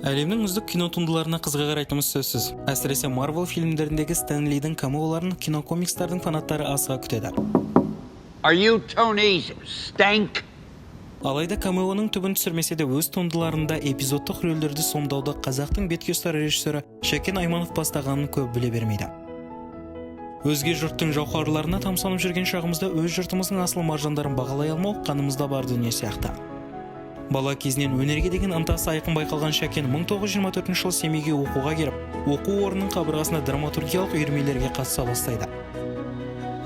Әлемнің үздік кинотуындыларына қызыға қарайтынымыз сөзсіз. Әсіресе Марвел фильмдеріндегі Стэн Лидің камеоларын кинокомикстардың фанаттары асыға күтеді. Are you Tony Stank? Алайда камеоның түбін түсірмесе де, өз туындыларында эпизодтық рөлдерді сомдауды қазақтың бетке ұстар режиссері Шәкен Айманов бастағанын көп біле бермейді. Өзге жұрттың жауһарларына тамсанып жүрген шағымызда өз жұртымыздың асыл маржандарын бағалай алмау қанымызда бар дүние сияқты. Бала кезінен өнерге деген ынтасы айқын байқалған Шәкен 1924 жылы Семейге оқуға келіп, оқу орнының қабырғасында драматургиялық үйірмелерге қатыса бастайды.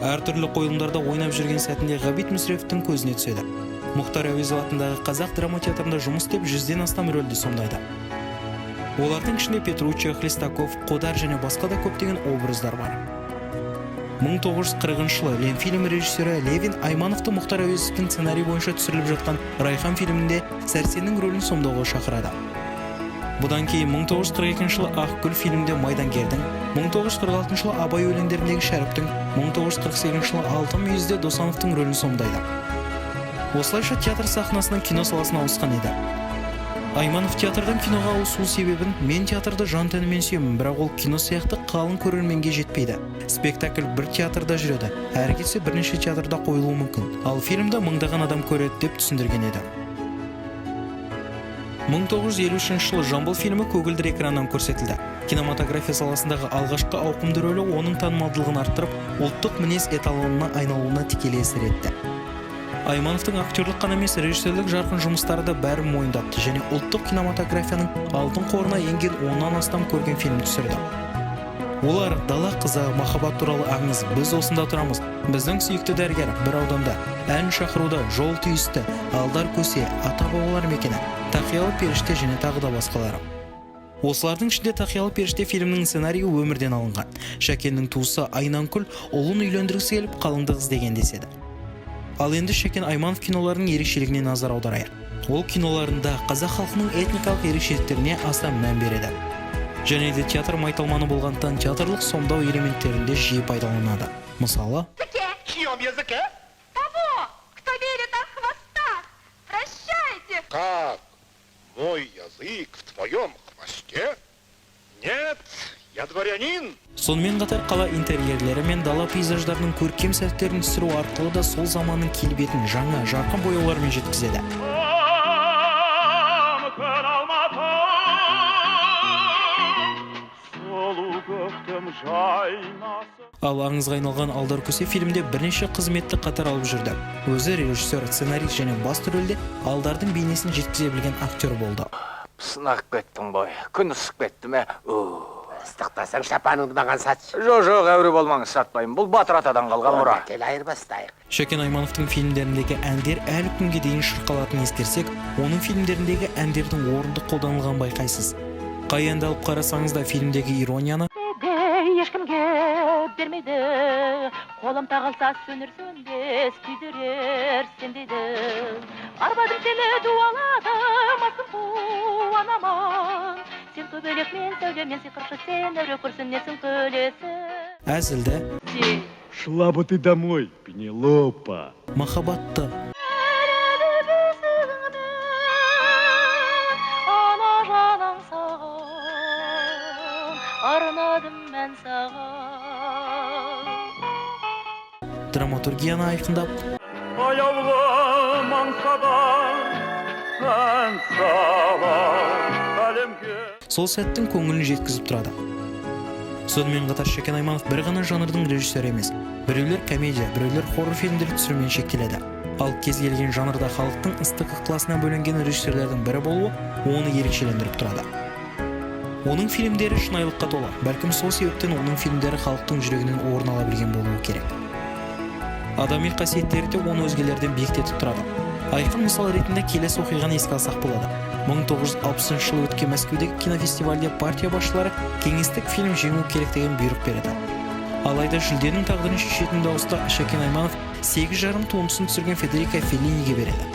Әртүрлі қойылымдарда ойнап жүрген сәтінде Ғабит Мүсіреповтің көзіне түседі. Мұхтар Әуезов атындағы Қазақ драма театрында жұмыс істеп, 100-ден астам рөлді сомдайды. Олардың ішінде Петруччо, Хлестаков, Қодар және басқа да көптеген образдар бар. 1940 жылы Ленфильм режиссері Левин Аймановты Мұхтар Әуезовтің сценарийі бойынша түсіріліп жатқан «Райхан» фильмінде Сәрсеннің рөлін сомдауға шақырады. Бұдан кейін 1942 жылы «Ақ гүл» фильмінде майдангердің, 1946 жылы «Абай өлеңдеріндегі» Шәріптің, 1948 жылы «Алтын мүйізде» Досановтың рөлін сомдайды. Осылайша театр сахнасынан кино саласына ауысқан еді. Айманов театрдан киноға ауысу себебін: «Мен театрды жан тәнімен сүйемін, бірақ ол кино сияқты қалың көрерменге жетпейді. Спектакль бір театрда жүреді, әрі кетсе бірнеше театрда қойылуы мүмкін, ал фильмді мыңдаған адам көреді», – деп түсіндірген еді. 1953 жылы «Жамбыл» фильмі көгілдір экраннан көрсетілді. Кинематография саласындағы алғашқы ауқымды рөлі оның танымалдылығын арттырып, ұлттық мінез эталонына айналуына тікелей әсер етті. Аймановтың актерлік қана емес, режиссерлік жарқын жұмыстары да бәрін мойындатты және ұлттық кинематографияның алтын қорына енген 10-нан астам көркем фильм түсірді. Олар: «Дала қызы», «Махаббат туралы аңыз», «Біз осында тұрамыз», «Біздің сүйікті дәрігер», «Бір ауданда», «Ән шақыруда», «Жол түйісті», «Алдар көсе», «Ата бабалар мекені», «Тақиялы періште» және тағы да басқалары. Осылардың ішінде «Тақиялы періште» фильмінің сценарийі өмірден алынған. Шәкеннің туысы Айнанкүл ұлын үйлендіргісі келіп, қалыңдық іздеген деседі. Ал енді Шәкен Айманов киноларының ерекшелігіне назар аударайық. Ол киноларында қазақ халқының этникалық ерекшеліктеріне аса мән береді және де театр майталманы болғандықтан, театрлық сомдау элементтерін де жиі пайдаланады. Мысалы, Чьем языке? Того, кто верит о хвостах. Прощайте. Как? Мой язык в твоем хвосте? Нет, я дворянин. Сонымен қатар қала интерьерлері мен дала пейзаждарының көркем сәттерін түсіру арқылы да сол заманның келбетін жаңа, жарқын бояулармен жеткізеді. Күн Алматы, сұлу көктем жайнасын. Ал аңызға айналған «Алдар көсе» фильмде бірнеше қызметті қатар алып жүрді. Өзі режиссер, сценарист және басты рөлде Алдардың бейнесін жеткізе білген актер болды. Пысынап кеттің ғой, күн ысып кетті ме? Ыстықтасаң, шапаныңды маған сатшы. Жоқ, жоқ, әуре болмаңыз, сатпаймын. Бұл батыр атадан қалған мұра. Онда кел, айырбастайық. Шәкен Аймановтың фильмдеріндегі әндер әлі күнге дейін шырқалатынын ескерсек, оның фильмдеріндегі әндердің орынды қолданылғанын байқайсыз. Қай әнді алып қарасаңыз да, фильмдегі иронияны, Де ешкімге бермейді. Қолым тағылса, сөнер сөнбес күйдірер сендейді. Арбадым сені, дуаладым, асым қуанамын. Сен көбелек, мен сәуле, мен сиқыршы, сен әуре күрсінесің, күлесің. әзілді, Шла бы ты домой, Пенелопа. махаббатты, Ана жаным, саған арнадым мен, саған. драматургияны айқындап, Аяулым, аңсаған ән салар әлемге. сол сәттің көңілін жеткізіп тұрады. Сонымен қатар Шәкен Айманов бір ғана жанрдың режиссері емес. Біреулер комедия, біреулер хоррор фильмдер түсірумен шектеледі. Ал кез келген жанрда халықтың ыстық ықыласына бөленген режиссерлердің бірі болуы оны ерекшелендіріп тұрады. Оның фильмдері шынайылыққа толы. Бәлкім, сол себептен оның фильмдері халықтың жүрегінен орын ала білген болуы керек. Адами қасиеттері де оны өзгелерден биіктетіп тұрады. Айқын мысал ретінде келесі оқиғаны еске алсақ болады. 1960 жылы өткен Мәскеудегі кинофестивальде партия басшылары кеңестік фильм жеңу керек деген бұйрық береді. Алайда жүлденің тағдырын шешетін дауысты Шәкен Айманов «Сегіз жарым» туындысын түсірген Федерико Феллиниге береді.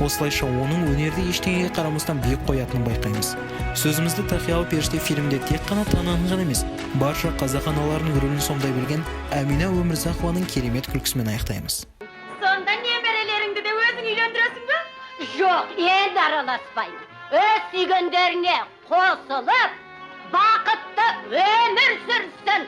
Осылайша оның өнерді ештеңеге қарамастан биік қоятынын байқаймыз. Сөзімізді «Тақиялы періште» фильмде тек қана Тананың ғана емес, барша қазақ аналарының рөлін сомдай білген Әмина Өмірзақованың керемет күлкісімен аяқтаймыз. Сонда немерелеріңді де өзің үйлендіресің бе? Жоқ, енді араласпаймын. Өз сүйгендеріңе. Қосылып, бақытты өмір сүрсін.